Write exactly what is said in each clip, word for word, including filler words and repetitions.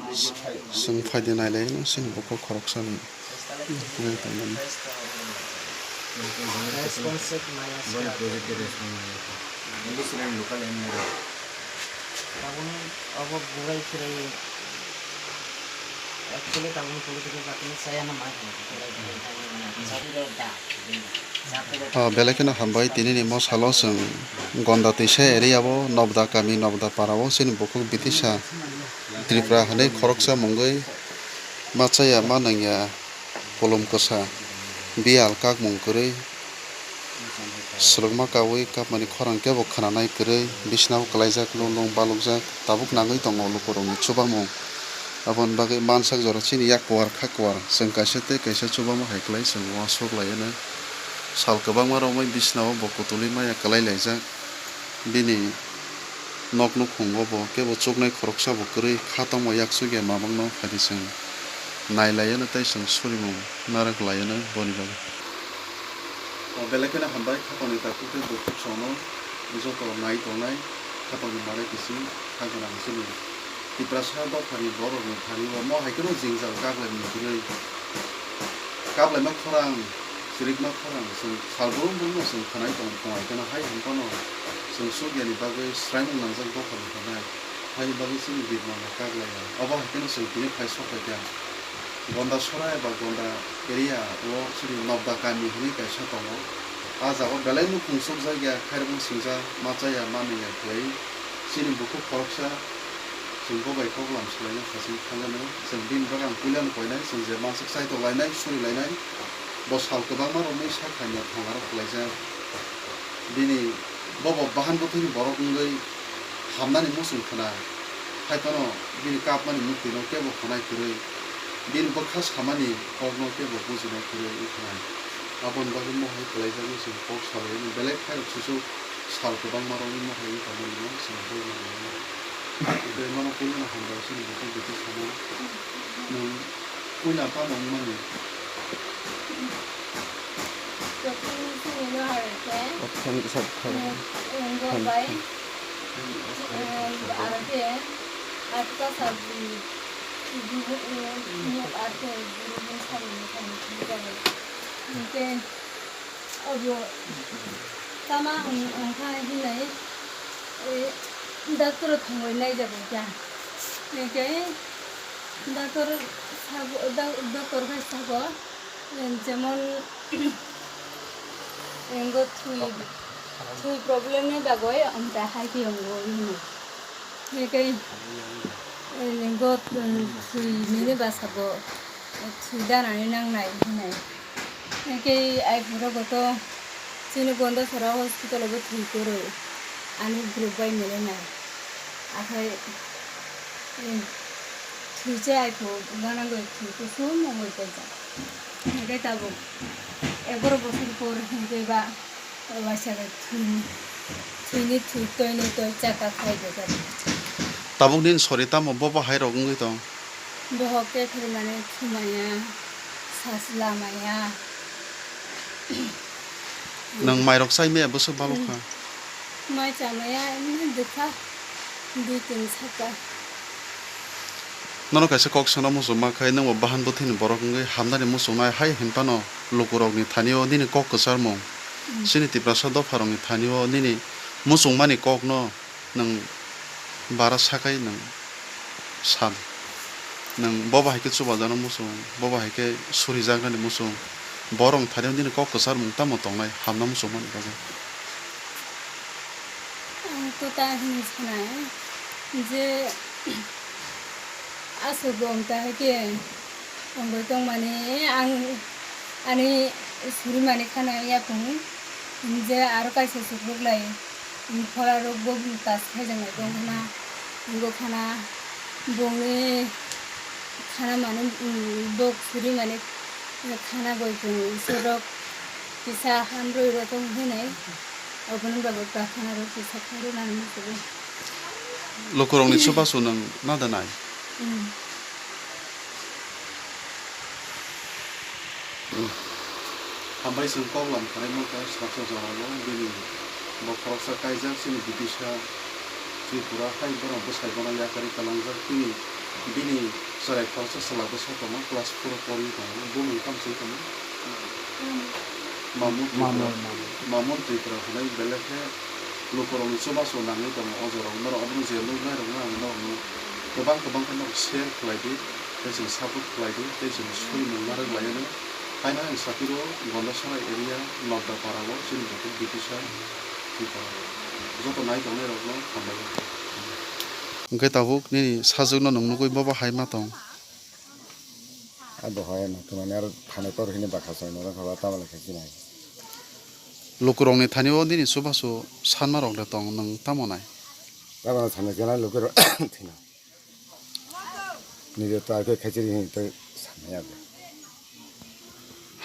Chwng phaidi nailai no chini bukhuk khoroksani. Tabuk obo burai kwrwi actually tabuk political party ni chaya no ma. O, belai kheno hambai, tinini mosalo chwng Gonda twisa area o Nobda kami, Nobda para o chini bukhuk Bitisa Tripura hinwi khoroksa mungwi ma chaya ma nangya, kolom kwsa, biyal kakmung kwrwi, swrwngma kaui kapmani khorang kebo khwnanai kwrwi, bisnao kwlaijak, lung lung balokjak, tabuk nangwi tongo lukurokni chubamung. Aboni bagwi mansak jora chini yak kuar kha kuar, chwng kaisa tei kaisa chubama hai kwlai chwng uansuk lai anw. Sal kwbangma romwi bisnao bo kutulwi maya kwlai laijak. Bini nok nukhungo bo kebo chuknai khoroksa bo kwrwi kha tongma yaksugya mamangno phaidi chwng nai lai anw tei chwng surimung narwk lai anw boni bagwi. O belai kheno hambai, khapangni takhuk tei bukhuk chwngno joto nai tongnai khapangni manwi kiching kha gwnang chini Tiprasa dophani borokni thani o mo hai kheno jingjal kaklaimani kwrwi kaplaima khorang, chirikma khorang chwng sal brum brumno chwng khwnai tongo, phung hai kheno hai hwn phano chwng sukyani bagwi swraimung nangjak dophani hwnai, haini bagwi chini birmano kaklaiya. Obo hai kheno chwng tini phai sok phaikha. Gonda sora eba Gonda area o chini Nobda kami hinwi kaisa tongo. A jaga o belai nukhung chukjak ya, khairokma singcha, ma chaya, ma nungya khlai. Chini bukhuk khoroksa, chwng bo bai kok lam swlaina sachwng thangano. Chwng bini bagwi ang puilano koinai, chwng je mansuk chai tok lainai, suri lainai. Bo sal kwbangma romwi sak hamya thangaro kwlaijak. Bini bobo bahan bwthwini borok wngwi hamnani muchung khwna, hai phano bini kapmani muktwino kebo hwnai kwrwi, bini bwkha samani kokno kebo bujinai kwrwi wngkha. Aboni bagwi mohai kwlaijakno chwng kok salai, belai khairok chuchuk sal kwbangma romwi mohai wngkha, mwnwino chwng boino rwnai. Tei nono puilano hambai chini bukhuk bithi sana. Nwng puila tamo wngmani? Jokhon chini no hai khe, Jokhon isa bukharo. Nwng, nwng bo bai, nwng aro khe atka sabji, bini, nwng aro khe bini bini sabji ni thani thani jago. Hinkhe obo tama wng, wngkha hinwi, eh, doctor o thangwi naijago kha. Hinkhe doctor sabo, doc-, doctor khai sabo, eh, jemon, engo thwi, thwi problem ni bagwi amta hai khe wngo hino. Hinkhe, eh, engo, eh, thwi nini bwskango, eh, thwi danani nangnai hinai. Hinkhe ai phuru goto chini Gonda sora hospital o bo thwi kwrwi, ani group bai milinai. Akhai, eh, thwi se ai phu ganangwi thwi kusum wngwi paijak. Hinkhe tabuk egaroh bosor por hinkhe ba waisa bai thwini, thwini thwi toini toi chaka khai bejak. Tabuk nini sori tamo bobo hai rok wngwi tong? Bohok khe thwimani thumaya, saslamaya. Nwng mairok chai maya bwswk balok kha? Mai chamaya, emni dukha, dui tin saka. Nono kaisa kok sana muchungma khai, nwngbo bahan bwthwini borok wngwi hamnani muchungnai hai hinphano lukurokni thanio nini kok kwcharmung, chini Tiprasa dopharokni thanio nini muchungmani kokno nwng bara sakai nwng san. Nwng bobo hai khe chubajaknai muchung, bobo hai khe surijaknani muchung, borok thani nini kok kwcharmung tamo tongnai hamna muchungmani bagwi? Ang to ta hwnwi sanai je aswk bo wng ta hai khe wngwi tongmani, ang ani surimani khana yapung je aro kaisa sukrwk lai. Phola rok bo tas khaijak nai tong khana, bo khana bongni khana mani, bok suri mani khana bai chwng isor rok kisa hamroi rw tong hinai, oboni bagwi prarthana rok kisa khairwi nani muchungo. Lukurokni chubachu nwng nada nai? Hambai chwng kok lam khanai mankha, saksa jorao bini bo khoroksa kaijak chini Bitisa Tripura hai borok bwsai bono yakarwi kwlangjak tini Bini chwrai khoroksa chwla bwsa tongo, class four o pori tongo, bumung tamo se tongo. Mamu Tripura. Mamu, Mamu. Mamu Tripura hwnwi belai khe lukurokni chubachu nangwi tongo o jorao. Norok obono je nuknairokno ang norokno kwbang kwbang khe norok share khlai di, tei chwng support khlai di, tei chwng suri mung narwk lai anw. Haino ang sapiro Gondasarai area Nokdapara o chini Dr. Bitisha Tripura joto nai tongnairokno hambai. Hwnkhe tabuk nini sajwkno nwng nugwi bobo hai ma tong? Abo hai ma tongmani aro thani tor hini bakha chai norok haba tamo le khe sinai. Lukurokni thani o nini chubachu sanmarok de tong, nwng tamo nai? Abo no sana kena lukurok thina. Nije to akhe khachiri hini to sanai abo.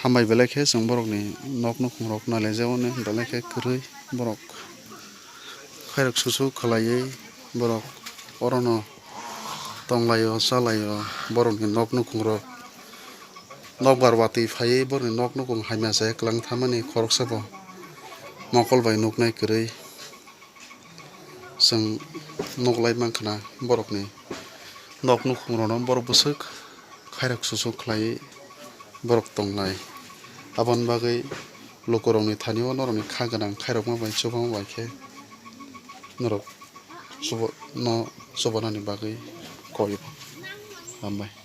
Hambai belai khe chwng borokni nok nukhungrok nailaijagoni belai khe kwrwi borok khairok susu khwlaiwi borok orono tonglaio chalaio borokni nok nukhungrok nokbar watwi phaiwi borokni nok nukhung hamya se kwlang thamani khoroksa bo mokol bai nuknai kwrwi. Chwng nuklai mankha na borokni nok nukhungrokno borok bwswk khairok susu khlaiwi borok tongnai. Aboni bagwi lukurokni thani o norokni kha gwnang khairokma bai chubama bai khe norok chuba-, no chubanani bagwi koi. Hambai.